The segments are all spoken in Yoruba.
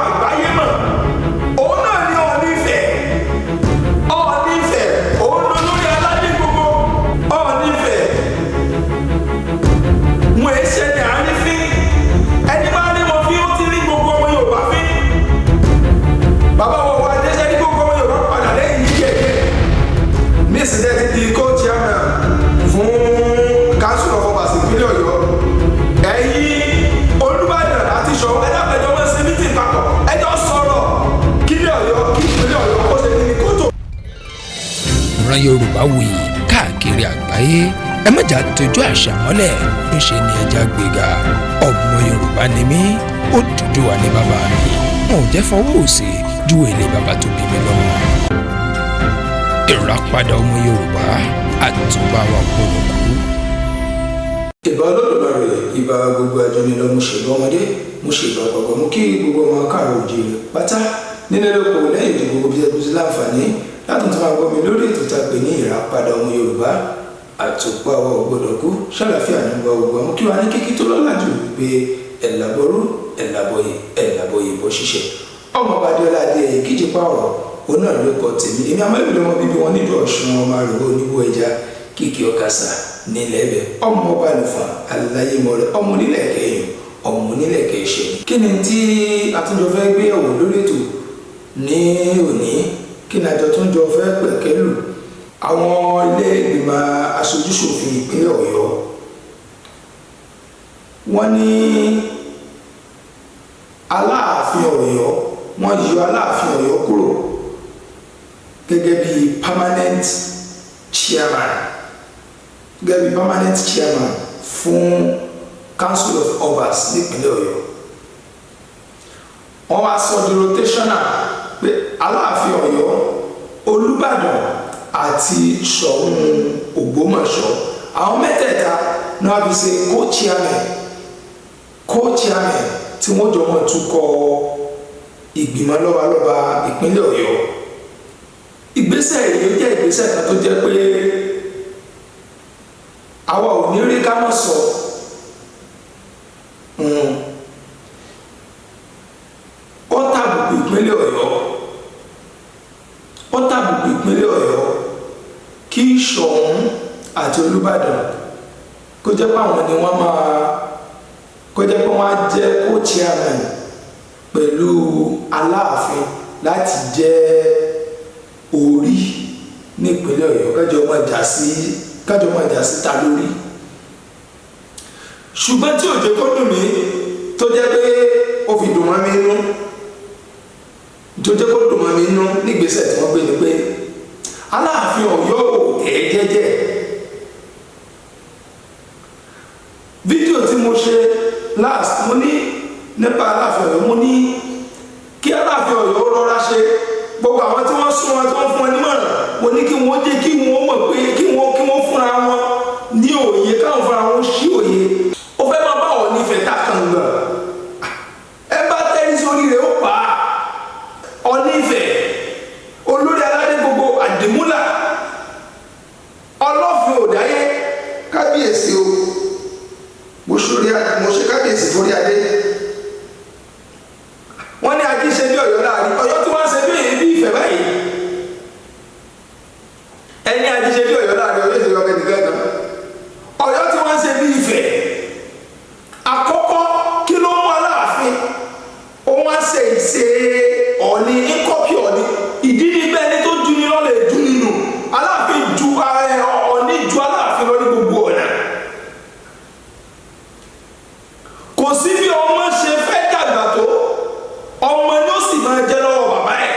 àgbáyé mọ̀. Òun náà ni Ọọ̀ni Ifẹ̀. Ọọ̀ni Ifẹ̀ òun ló lórí aládé gbogbo. Ọọ̀ni Ifẹ̀ wọn èé ṣe ní àárín fín. Ẹni bá rí wọn fín, ó ti rí gbogbo ọmọ Yorùbá fín. Bàbá wọn wà jẹ́sẹ́ ní gbogbo ọmọ Yorùbá padà lẹ́yìn yìí díẹ̀díẹ̀. Nísìnyẹ́ ti di co-chairman fún Council of Obas ìpínlẹ̀ Ọ̀yọ́. Ẹ̀yin Olúbàdàn àti Ṣọ̀ún, ẹ dákun, ẹjọ́ máa ṣe meeting papọ̀, ẹjọ́ sọ̀rọ̀ kílẹ̀ Ọ̀yọ́, kí ìpínlẹ̀ Ọ̀yọ́ kó ṣe kí ni kó tó. Ìran Yorùbá wuyì káàkiri àgbáyé, ẹ má jà tójú àṣà mọ́lẹ̀, ńṣe ni ẹja gbéga. Ọmọ Yorùbá ni mí, Odùduwà ní bàbá mi. Wọn ò jẹ́ fọwọ́ òsì ju èlé bàbá tó bí mi lọ́mọ. Ìràpadà ọmọ Yorùbá, àtúbà wa gbọ́dọ̀ kú. Ìbà Olódùmarè, ìbà gbogbo àjọni lọ. Mo ṣèbà ọmọdé, mo ṣèbà gbọ̀ngàn, mo kí gbogbo ọmọ káàrọ̀ òjìrì pátá nílé, lóko, lẹ́yìn ìdìbò, gbogbo bí ẹbí láǹfààní láti tún máa gbọ́ mi lórí ètò tá a pè ní Ìràpadà ọmọ Yorùbá, àtùpà wa ò gbọdọ̀ kú. Ṣàlàfíà ní gbogbo àwọn kí wàá ní kíkí tó lọ́lá jù wípé ẹ̀làbọ̀rú, ẹ̀làbọ̀yè, ẹ̀làbọ̀yè bọ́ ṣiṣẹ́. Ọmọ ọba Adéọlá Adéyẹyè kíjì pa ọ̀rọ̀ òun náà ló kọ tèmi. Èmi amẹ́bí lọ́mọ bíbí wọn nílùú Ọ̀ṣun, ọmọ àròwé oníbó ẹja kìkì ọ̀kasà nílẹ̀ ẹ̀bẹ̀, ọmọ ọba àlùfà aláyémọ̀rẹ́, ọmọ onílẹ̀ kẹyìn, ọmọ onílẹ̀ kẹṣẹ̀. Kí ni tí àtúnjọ fẹ́ gbé ẹ̀wò lórí ètò ní òní? Kí ni àjọ tó ń jọ fẹ́ pẹ̀kẹ́lù? Àwọn ilé ìgbìmọ̀ aṣojúṣòfin ìpínlẹ̀ Ọ̀yọ́, wọ́n ní Aláàfin Ọ̀yọ́, wọ́n yọ Aláàfin Ọ̀yọ́ kúrò gẹ́gẹ́ bí permanent chairman, gẹ́gẹ́ bí permanent chairman fún Council of Obas nípínlẹ̀ Ọ̀yọ́. Wọ́n wá sọ di rotational pé Aláàfin Ọ̀yọ́, Olúbàdàn àti Ṣọ̀ún Ògbómọ̀ṣọ́, àwọn mẹ́tẹ̀ẹ̀ta náà fi ṣe co-chairman tí wọ́n jọ mọ̀ tukọ̀ ìgbìmọ̀ lọ́balọ́ba ìpínlẹ̀ Ọ̀yọ́. Ìgbésẹ̀ yìí jẹ́ ìgbésẹ̀ kan tó jẹ́ pé àwa ò ní rí ká má sọ. Ó tàbùkù ìpínlẹ̀ Ọ̀yọ́, ó tàbùkù ìpínlẹ̀ Ọ̀yọ́ kí Ṣọ̀ún àti Olúbàdàn kó jẹ́ pé àwọn ni wọ́n máa, kó jẹ́ pé wọ́n á jẹ́ co-chairman pẹ̀lú Aláàfin láti jẹ́ orí nípínlẹ̀ Ọ̀yọ́, kájọ máa jà sí ta lórí. Ṣùgbọ́n tí ò jẹ́ kó dùn mí, tó jẹ́ pé ó fi dùn mọ́ mi nú, tó jẹ́ kó dùn mọ́ mi nú nígbésẹ̀ tí wọ́n gbé ni pé Aláàfin Ọ̀yọ́ ò tẹ̀ jẹ́jẹ́. Fídíò tí mo ṣe last, mo ní nípa Aláàfin Ọ̀yọ́, mo ní kí Aláàfin Ọ̀yọ́ rọra ṣe. Gbogbo àwọn tí wọ́n sún wọn, tí wọ́n fún wọn nímọ̀ràn, mo ní kí wọ́n jẹ́ kí wọ́n mọ̀ pé kí wọ́n fúnra wọn ní òye, káwọn fúnra wọn ṣí òye. Ó fẹ́ máa bá wọn nífẹ̀ẹ́ tá kan gbà, ẹ bá tẹ́rí sórí rẹ̀, ó pa á. Ọ̀nífẹ̀, olórí aládé gbogbo, àdìmúlà, ọlọ́fin òdáyé, kábíyèsí o. Mo ṣe kábíyèsí forí adé. Wọ́n ní ají ṣe bí Ọ̀yọ́ láàrin Ọ̀yọ́ tí wọ́n ń ṣe bí èyí bí Ìfẹ́ báyìí. Ẹni ají ṣe bí Ọ̀yọ́ láàrin Ọ̀yọ́, ìṣèjọba ẹnìkan kan Ọ̀yọ́ tí wọ́n ń ṣe bí Ìfẹ́. Àkọ́kọ́, kí ló mú Aláàfin ó wá ṣe ìṣe Ọ̀ọ̀ni ń copy Ọ̀ọ̀ni? Ìdí ni bẹ́ẹ̀ ni tó ju ni lọ lè ju nínú. Aláàfin ju Ọ̀ọ̀ni ju Aláàfin lọ ní gbogbo ọ̀nà. Kò sí bí ọmọ ṣe fẹ́ dàgbà tó, ọmọ ni ó sì máa jẹ́ lọ́wọ́ bàbá ẹ̀.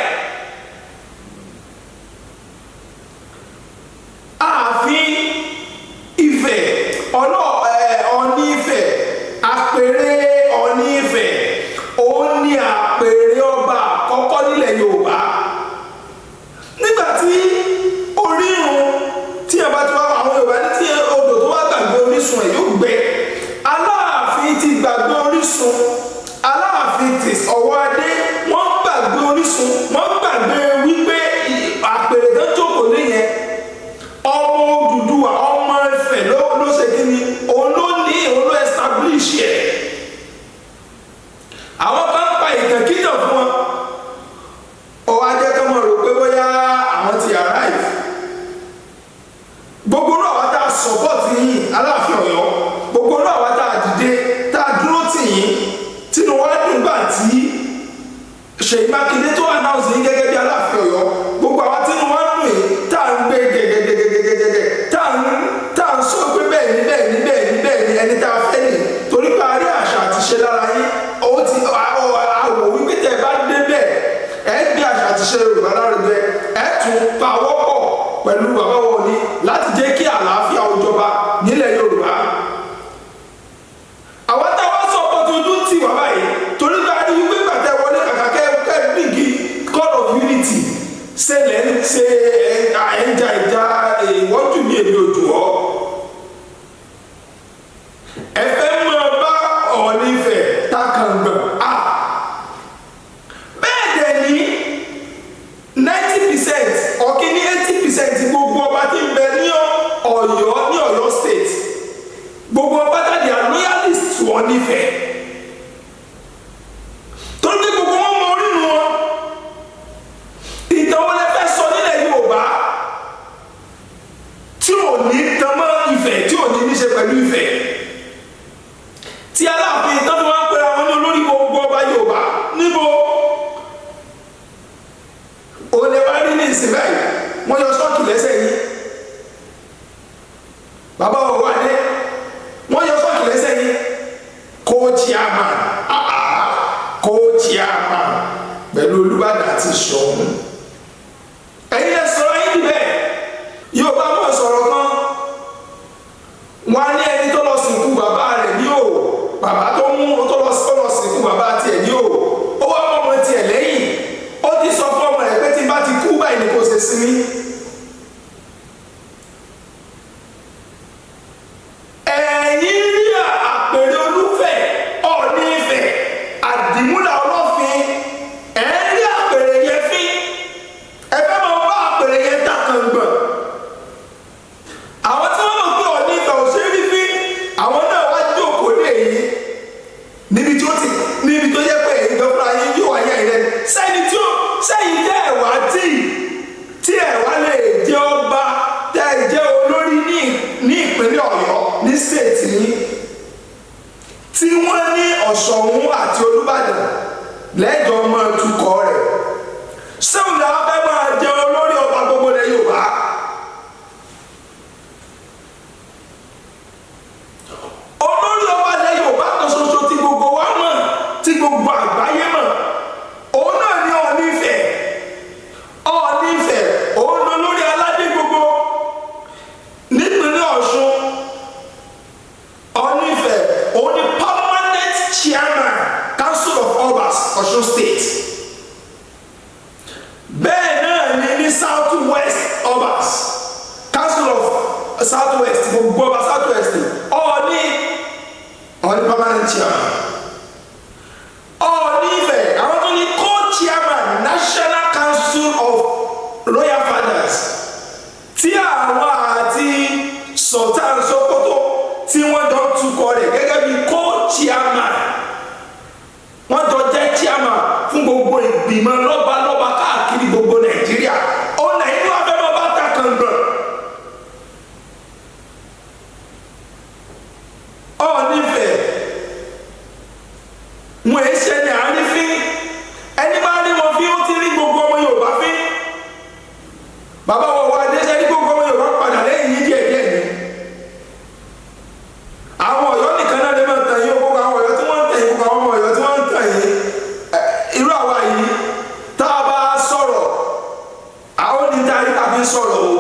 Ààfin Ifẹ̀ ọ̀nà Ọ̀ọ̀ni Ifẹ̀, àpèrè Ọ̀ọ̀ni Ifẹ̀, òun ni àpèrè ọba àkọ́kọ́ nílẹ̀ Yorùbá. Nígbà tí orírun tí ẹ bá ti wá, àwọn Yorùbá ní tí odò tó wá gbàgbé orísun ẹ̀ yóò gbẹ. Aláàfin ti gbàgbé orísun. Aláàfin ti ọwọ́ adé, wọ́n gbàgbé orísun, wọ́n gbàgbé wípé àpèrè tó jókòó nìyẹn, ọmọ Odùduwà, ọmọ Ifẹ̀ ló ṣe kí ni, òun ló ní, òun ló establish ẹ̀. Àwọn kan pa ìtàn kíjọ fún Ṣèyí Mákindé tó announce yín gẹ́gẹ́ bí Aláàfin Ọ̀yọ́, gbogbo àwa tí inú wa ń dùn yìí, tá à ń gbé gẹ́gẹ́gẹ́gẹ́gẹ́gẹ́, tá à ń sọ pé bẹ́ẹ̀ ni, bẹ́ẹ̀ ni, bẹ́ẹ̀ ni, bẹ́ẹ̀ ni, ẹni tá a fẹ́ nì, torí pé a rí àṣà àti ṣe lára yín. Ó ti àwọ̀ wípé tẹ́ ẹ bá dé bẹ́ẹ̀, ẹ gbé àṣà àti ṣe Yorùbá lárugẹ, ẹ tún pawọ́pọ̀ pẹ̀lú bàbá wọn ní láti jẹ́ kí àlàáfíà ó jọba nílẹ̀ Yorùbá. Àwọn táwọn sọ ọkọ tó dún tì wá báyìí, torí pé a rí wípé gbàtẹ wọlé, kàkà kẹ bring call of unity, ṣe lẹ́ ń ṣe ẹ̀ ń ja ìjà ìwọ́jú mi, èmi ò jù ọ́. Ẹ fẹ́ máa bá Ọọ̀ni Ifẹ̀ takàngbọ̀n a. Bẹ́ẹ̀ dẹ̀ ní 90% ọ̀kí ní 80% gbogbo ọba tí ń bẹ ní Ọ̀yọ́, ní Ọ̀yọ́ State, gbogbo ọba tàbí are loyalists wọ́n nífẹ̀ẹ́, torí pé gbogbo wọn mọ orírun wọn. Ìtàn wọn lè fẹ́ sọ nílẹ̀ Yorùbá tí ò ní tan mọ́ Ifẹ̀, tí ò ní ní ṣe pẹ̀lú Ifẹ̀, tí Aláàfin tán fi wá ń pera wọn ní olórí gbogbo ọba Yorùbá? Níbo òun lè wá rí ní ìsìn báyìí? Wọ́n yọ ṣọ́ọ̀kì lẹ́sẹ̀ yìí, bàbá òwò adé, wọ́n yọ ṣọ́ọ̀kì lẹ́sẹ̀ yìí. Co-chairman, co-chairman pẹ̀lú Olúbàdàn àti Ṣọ̀ún. Ẹ̀yin lẹ sọ̀rọ̀ yín níbẹ̀. Yóò bá mọ̀ sọ̀rọ̀ kan, wọ́n á ní ẹni tó lọ sìnkú bàbá rẹ̀ ní òwò, bàbá tó mú tó lọ sìnkú bàbá tiẹ̀ ní òwò, ó wá mọ́ ọmọ tiẹ̀ lẹ́yìn, ó ti sọ fún ọmọ rẹ̀ pé tí n bá ti kú báyìí ni kò ṣe sinmi. Ẹ̀yin rí àpèrè Olúfẹ̀, Ọọ̀ni Ifẹ̀, Àdìmúlà Ọlọ́fin, ẹ̀ ń rí àpèrè yẹn fín, ẹ fẹ́ máa bá àpèrè yẹn takàngbọ̀n. Àwọn tí wọ́n mọ̀ pé Ọọ̀ni Ifẹ̀ ò ṣe é rí fín, àwọn náà wá jókòó lé yìí níbi tí ó ti níbi tó yẹ pé ẹ̀yin gan fúnra yín yóò wáyé ẹ̀yin lẹ́nu sẹ́yìn tí ó sẹ́yìn tẹ́ ẹ̀ wá tí ẹ̀ wá lè jẹ́ ọba, tẹ́ ẹ jẹ́ olórí ní ìpínlẹ̀ Ọ̀yọ́, ní state yín, tí wọ́n ní Ọ̀ṣọ̀hún àti Olúbàdàn lẹ́jọ́ máa tukọ̀ rẹ̀, sẹ́wọ̀n làwọn fẹ́ máa jẹ́ olórí ọba gbogbo ilẹ̀ Yorùbá? Olórí ọba ilẹ̀ Yorùbá kan ṣoṣo tí gbogbo wa mọ̀, tí gbogbo àgbáyé mọ̀, òun náà ní Ọọ̀ni Ifẹ̀. Ọọ̀ni Ifẹ̀, òun ló lórí aládé gbogbo nípínlẹ̀ Ọ̀ṣun. Ọọ̀ni Ifẹ̀, òun ni permanent chairman, Council of Obas, Ọ̀ṣun State. Bẹ́ẹ̀ náà ni ní South West Obas, Council of South West, gbogbo ọba South West, Ọọ̀ni permanent chairman. Ọọ̀ni Ifẹ̀, àwọn tó ní co-chairman, National Council of Royal Fathers, tí àwọn àti Sultan Sokoto tí wọ́n jọ ń tukọ̀ rẹ̀ gẹ́gẹ́ bí co-chairman, wọ́n jọ jẹ́ chairman fún gbogbo ìgbìmọ̀ lọ́balọ́ba káàkiri gbogbo Nàìjíríà. Òun lẹ́yìn wá fẹ́ mọ́ bá ta kàngbọ̀n. Ọọ̀ni Ifẹ̀, wọn èé ṣe ní àárín fín. Ẹni bá rí wọn fín, ó ti rí gbogbo ọmọ Yorùbá fín. Bàbá wọn wà dé ṣe ní gbogbo ọmọ Yorùbá padà lẹ́yìn yín díẹ̀ díẹ̀ ni. Àwọn Ọ̀yọ́ nìkan náà lè máa tàn yín. Gbogbo àwọn Ọ̀yọ́ tí wọ́n ń tàn yín, gbogbo àwọn ọmọ Ọ̀yọ́ tí wọ́n ń tàn yín, irú àwa yìí tá a bá sọ̀rọ̀, àwọn ní tá a rí tàbí sọ̀rọ̀ o.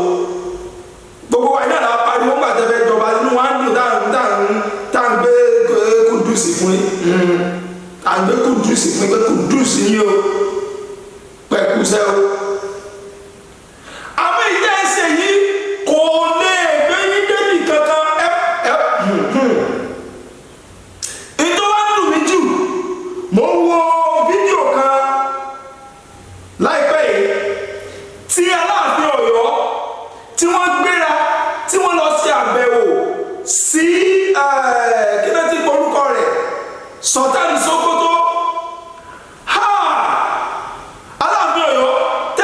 Gbogbo wa iná la pariwo ńgbà tẹ́fẹ́ jọba, inú wa ń dùn, tá à ń gbé kùdùsì fún yín, à ń gbé kùdùsì fún yín pé kùdùsì yín o, pẹ̀kúsẹ́ o. Àmọ́ ìjẹ́ ẹsẹ̀ yìí kò lè gbé yín débi kankan. Ẹ ẹ ìtọ́ wa dùn mí jù, mo ń wo fídíò kan láìpẹ́ yìí tí Aláàfin Ọ̀yọ́ tí wọ́n gbéra, tí wọ́n lọ ṣe àbẹ̀wò sí, kí ló ti porúkọ rẹ̀, Sultan Sokoto. Ha, Aláàfin Ọ̀yọ́ tẹ́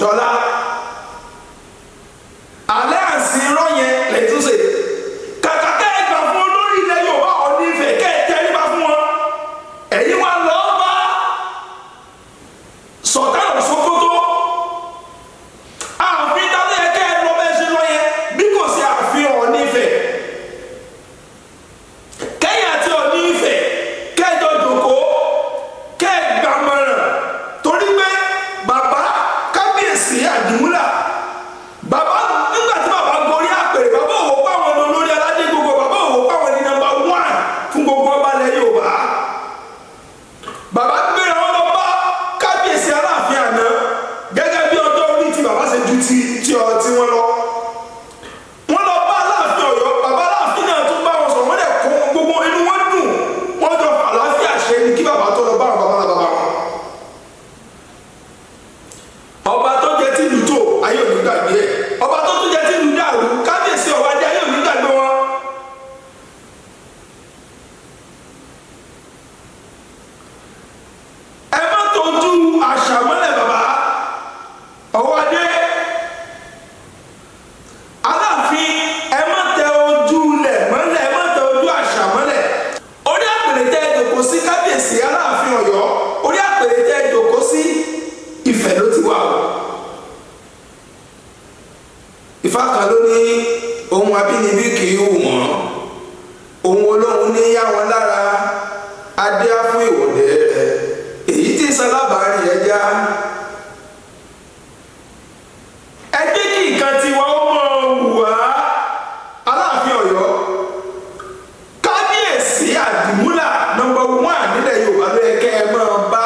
Dọ́là alliance irọ́ yẹn lè tún ṣe. Kàkà kẹ́ ẹ gbà fún olórí ilẹ̀ Yorùbá Ọọ̀ni Ifẹ̀, kẹ́ ẹ tẹríba fún wọn, ẹ̀yin wa lọ bá Sultan of Sokoto. Ààfin tálẹ́ yẹ kẹ́ ẹ lọ bẹ́ẹ̀ ṣe lọ yẹn bí kò sí ààfin Ọọ̀ni Ifẹ̀. Kẹ́yìn àti Ọọ̀ni Ifẹ̀ kẹ́jọ jòkó, kẹ́ ẹ gbàmọ̀ràn, torí pé bàbá kábíyèsí Àdìmúlà, bàbá, nígbà tí bàbá gorí àpèrè, bàbá òwò pàwọn ní olórí aládé gbogbo, bàbá òwò pàwọn ní number one fún gbogbo ọba ilẹ̀ Yorùbá. Bàbá gbéra wọn lọ bá kábíyèsí Aláàfin àná, gẹ́gẹ́ bí ọjọ́ orí tí bàbá ṣe ju ti ọ tí wọ́n lọ. Wọ́n lọ bá Aláàfin Ọ̀yọ́, bàbá Aláàfin náà tún bá wọn sọ̀rọ̀, wọ́n dẹ̀ kó gbogbo inú wọn dùn, wọ́n jọ fàlàáfíà ṣe ni kí bàbá tó lọ bá àwọn bàbá bàbá wọn. Ọba tó jẹ tí ìlú tó, ayé òní gbàgbé ẹ. Ọba tó tún jẹ tí ìlú dàrú, kábíyèsí Ọ̀wádé, ayé òní gbàgbé wọn. Ẹ má tójú àṣà mọ́lẹ̀, bàbá Ọ̀wádé Aláàfin, ẹ má tẹ ojú lẹ̀ mọ́lẹ̀, ẹ má tẹ ojú àṣà mọ́lẹ̀. Orí àpèrè tẹ ẹ jòkó sí, kábíyèsí Aláàfin Ọ̀yọ́, orí àpèrè tẹ ẹ jòkó sí, Ifẹ̀ ló ti wà o. Ifá kan ló ní ohun abínibí kì í wù wọ́n, ohun olóhun ní yá wọn lára, adé á fún ìwòde rẹ èyí tí sálábàárì ẹja. Ẹ jẹ́ kí nǹkan tiwa ó mọ̀ wù wá. Aláàfin Ọ̀yọ́, kábíyèsí Àdìmúlà number one nílẹ̀ Yorùbá ló yẹ kẹ́ ẹ máa bá,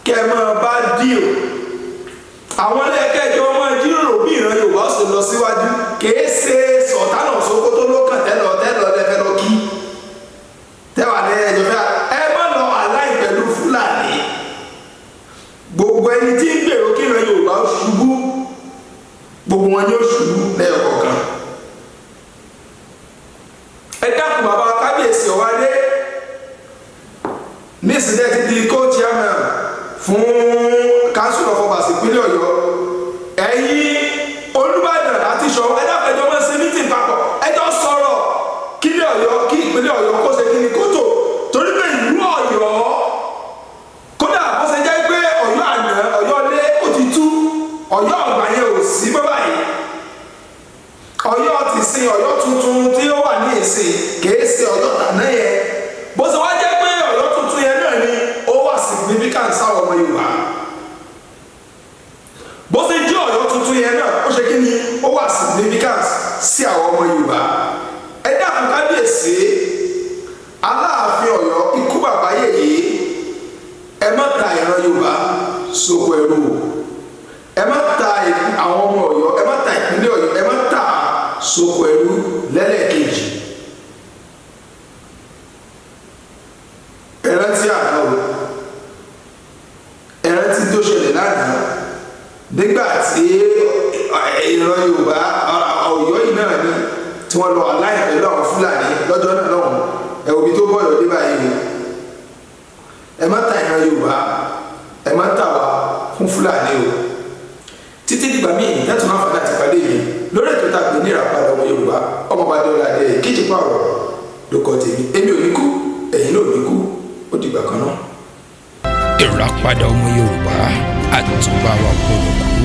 kẹ́ ẹ máa bá díò. Àwọn ẹlẹ́kẹ́jọ máa jíròrò bí ìran Yorùbá ó sì lọ síwájú, kìí ṣe Sultan of Sokoto ló kàn tẹ́lọ̀ tẹ́lọ̀ lẹ́fẹ́ lọ kí tẹ́wà ní ẹjọ́ fẹ́. Ẹ má lọ aláì pẹ̀lú Fúlàní. Gbogbo ẹni tí ń gbèrò kí ìran Yorùbá ó ṣubú, gbogbo wọn ni ó ṣubú lẹ́yọ̀kọ̀ọ̀kan. Ẹ dákun, bàbá kábíyèsí Ọ̀wádé, nísìnyí ti di co-chairman fún Council of Obas ìpínlẹ̀ Ọ̀yọ́, ẹ̀yin Olúbàdàn àti Ṣọ̀ún, ẹ dákun, ẹjọ́ máa ṣe meeting papọ̀, ẹjọ́ sọ̀rọ̀ kílẹ̀ Ọ̀yọ́, kí ìpínlẹ̀ Ọ̀yọ́ kó ṣe kíni kó tò, torí pé ìlú Ọ̀yọ́, kódà bó ṣe jẹ́ pé Ọ̀yọ́ àná, Ọ̀yọ́ lé ó ti tú, Ọ̀yọ́ ọ̀gbà yẹn ò sí mọ́ báyìí. Ọ̀yọ́ ti sin, Ọ̀yọ́ tuntun tí ó wà ní ìsìn kìí ṣe Ọ̀yọ́ tàná yẹn. Bó ṣe wá jẹ́ pé Ọ̀yọ́ tuntun yẹn náà ni ó wà significant sáwọn ọmọ Yorùbá, bó ṣe jẹ́ Ọ̀yọ́ tuntun yẹn náà, ó ṣe kí ni, ó wà significant sí àwọn ọmọ Yorùbá. Ẹ dákun, kábíyèsí Aláàfin Ọ̀yọ́, ikú bàbá yèyé, ẹ má ta ìran Yorùbá sóko ẹrú o. Ẹ má ta àwọn ọmọ Ọ̀yọ́, ẹ má ta ìpínlẹ̀ Ọ̀yọ́, ẹ má ta sóko ẹrú lẹ́lẹ́kejì. Ẹ rántí àná o, ẹ rántí tó ṣẹlẹ̀ lánàá nígbà tí ìran Yorùbá, Ọ̀yọ́ yìí náà ni tí wọ́n lọ aláì pẹ̀lú àwọn Fúlàní lọ́jọ́ náà lọ́hùn. Ẹ wo ibi tó bọ̀yọ̀ dé báyìí o. Ẹ má ta ìran Yorùbá, ẹ má ta wá fún Fúlàní o. Títí dìgbà míì lẹ́tùn náà fàdá ti pàdé yìí lórí ètò tá a pè ní Ìràpadà Ọmọ Yorùbá, ọmọọba Adéọlá Adé kíjì pààrọ̀ lóko tèmi. Èmi ò ní kú, ẹ̀yin náà ò ní kú. Ó dìgbà kan náà. Ìràpadà Ọmọ Yorùbá, àtúbà wa gbọ́dọ̀ kú.